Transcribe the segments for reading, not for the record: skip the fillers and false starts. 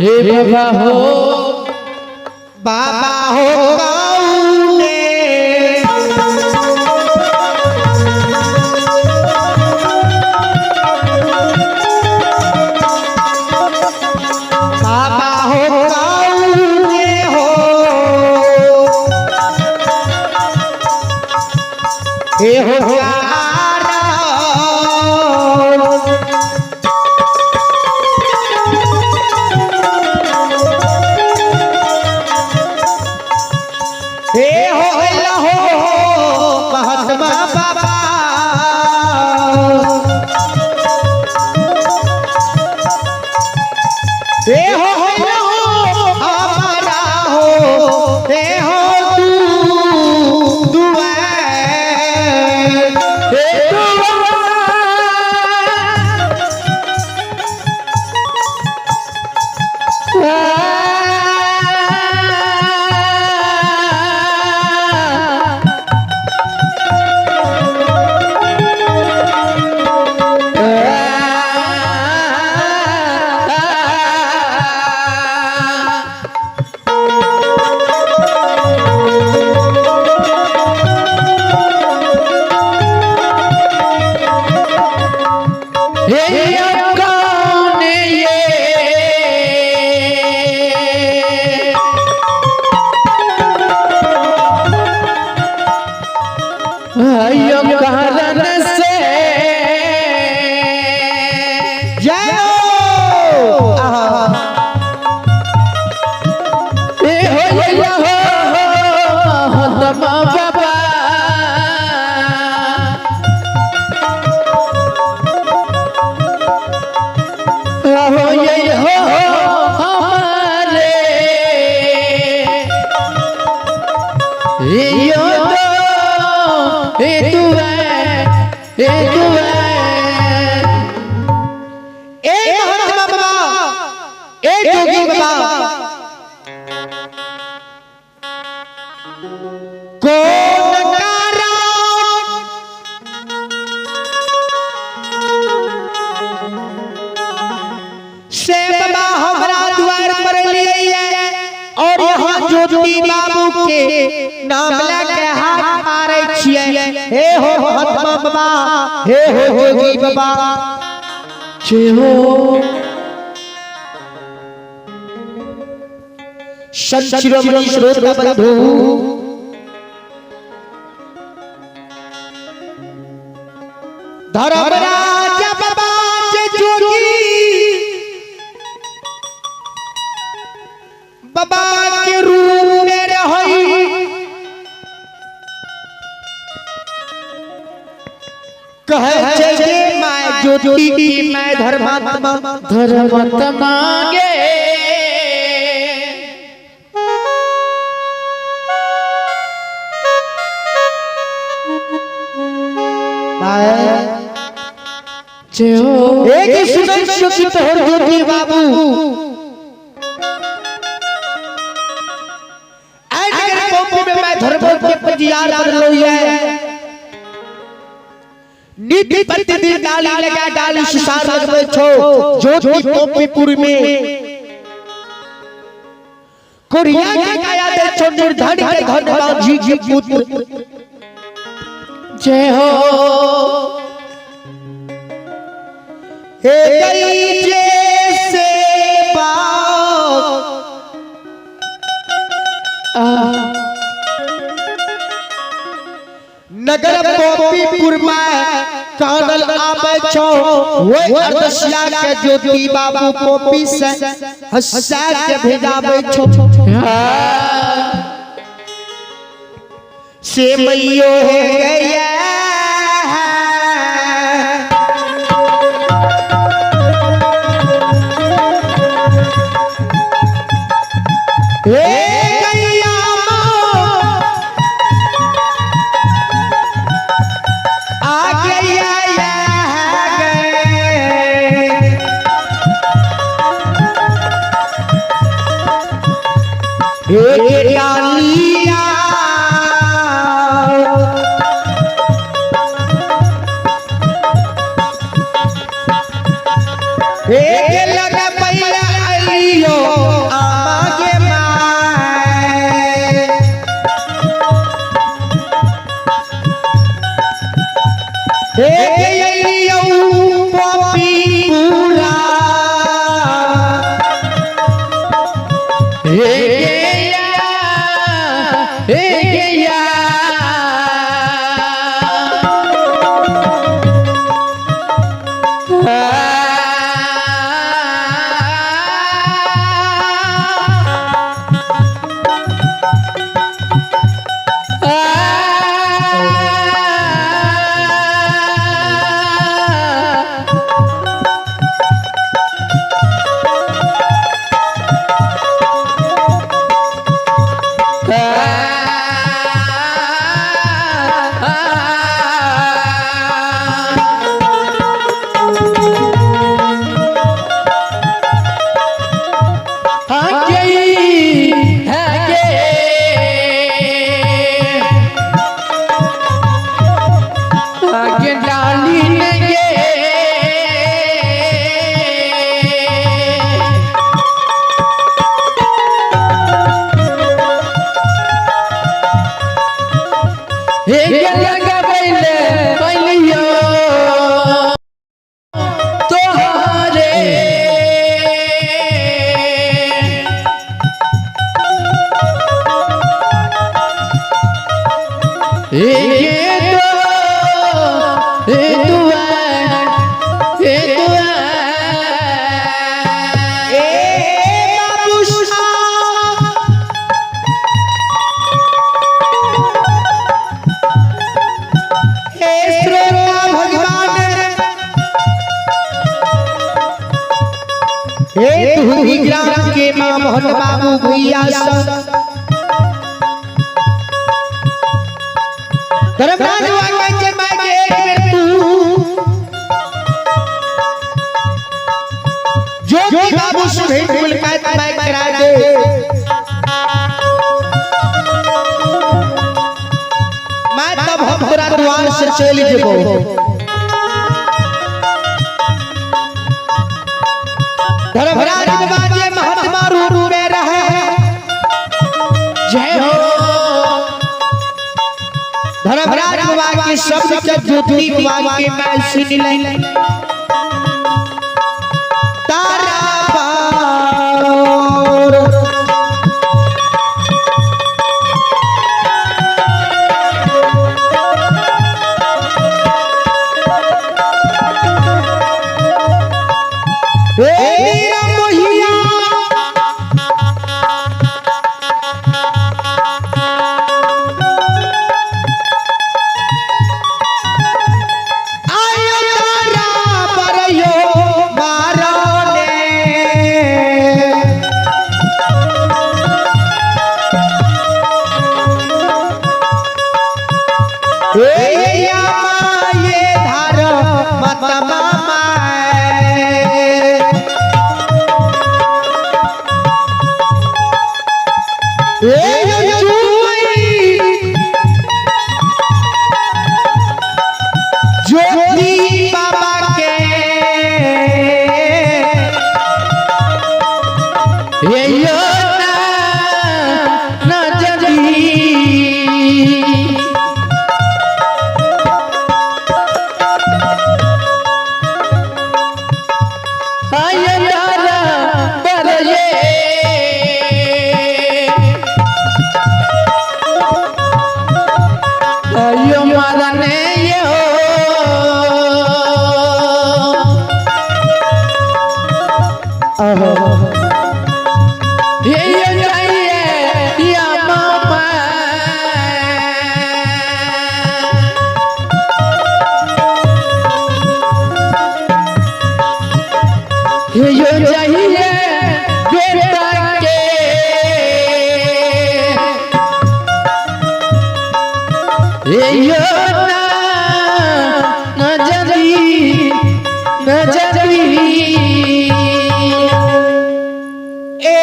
हे बाबा हो, बाबा हो कौने बाबा हो कौने हो, हे हो प्यारा। हे हो हो महात्मा बाबा, हे हो हो हमारा हो, हे हो तू दुआ, हे दुआ। हे कौन ये आयो कारण से जय हो। आहा। ए हो ये हो महात्मा बाबा, हो ये हो हमारे यो तो ए दुआ, ए दुआ। ए महात्मा बाबा, ए जोगी बाबा, कौन कारण से बाबा हमरा द्वार पर लिए और यहाँ ज्योति बाबू के नाम लेके हाथ मारे छिए। हे हो महात्मा बाबा, हे हो जोगी बाबा। जय हो। संत शिरोमणि श्रोता बंधु, धर्मराज बाबा जे जोगी बाबा के रूप में रही, कहे छै जे मैं ज्योति की मैं धर्मात्मा, धर्मात्मा गे। जय हो। एक सुनै छियौ कि तोहर ज्योति बाबू आज नगर कॉपी में मैं धर्म के पंजियार बदलो है। नित्य प्रतिदिन डाली लगा डाली सुसार लगबै छौ ज्योति कॉपीपुर में, कोरिया के काया दे छौ निर्धन के धन बाजी के पुत्र। जय हो। हे गई जैसे बाप नगर गोपीपुर में कानल आबै छौ, ओहि अरदसिया के ज्योति बाबू कॉपी से हंसा के भेजाबै छौ। से मैयो हे गैया, हे गैया माँ, आ गैया गए। एक डालिया एक लग पैया अलियो हे गेलियौ पपीपुरा। हे गैया, हे गैया। तोहरे। ये तो ये दुआ, ये दुआ। ए बाबू साहब, हे श्रोता भगवान, हे धुरी ग्राम के मां मोहन बाबू भैया सब, धर्मराज बाबा के मां के एक बेर तू ज्योति बाबू से भेंट मुलाकात मैं करा दे। मैं तब हम तोरा द्वार से चल जेबो। धर्मराज बाबा जे महात्मा रूप में रहे, जय हो। धर्मराज बाबा के शब्द के ज्योति बाबा के मैं सुन ले। तारा पार ए मेरा मोहिया, आयो तारा पर यो मारने। ए या माये धार मत मामा। ए यो चुई ज्योति बाबा के। ये यो ना ना जदी। आय तारा पर ये आयो मरने ये हो। ये ये जाइए या मामा। ये यो चाहिए बेटा के। ये यो ना ना जदी, ना जदी। ए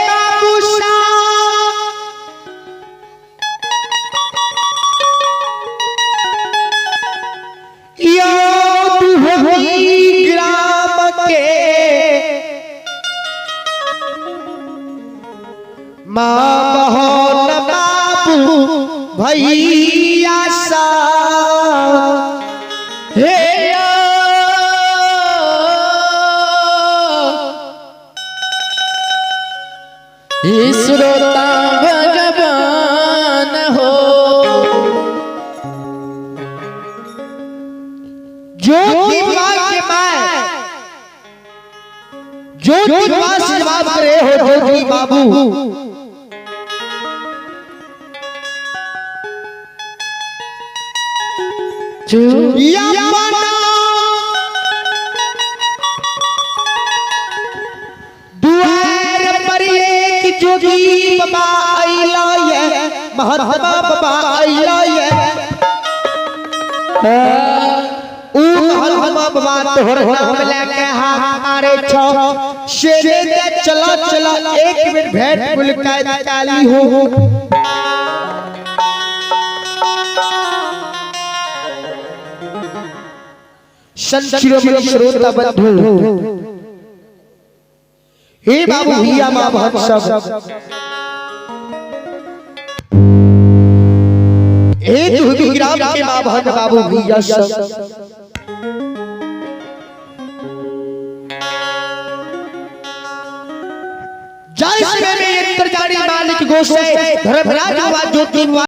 बाबू साहब, यो दुहरी ग्राम के माँ बहन बाबू भैया साहब, श्रोता भगवान हो। ज्योति बाबा के my ज्योति बाबा से जवाब करे हो ज्योति बाबू। या बना दुआर पर एक जोगी बाबा अइला ये, महात्मा बाबा अइला ये। ऊ महात्मा बाबा तोहर नाम लेके हाहाकारे छौ, शेरे दे चला चला एक मिनट भेंट मुलाकात काली हो। संत शिरोमणि श्रोता बंधु, हे बाबू भैया माँ बहन सब, हे दुहबी ग्राम के माँ बहन बाबू भैया सब, जय समय में अंतर्जानी मालिक गोसाई धर्मराज हुआ ज्योति।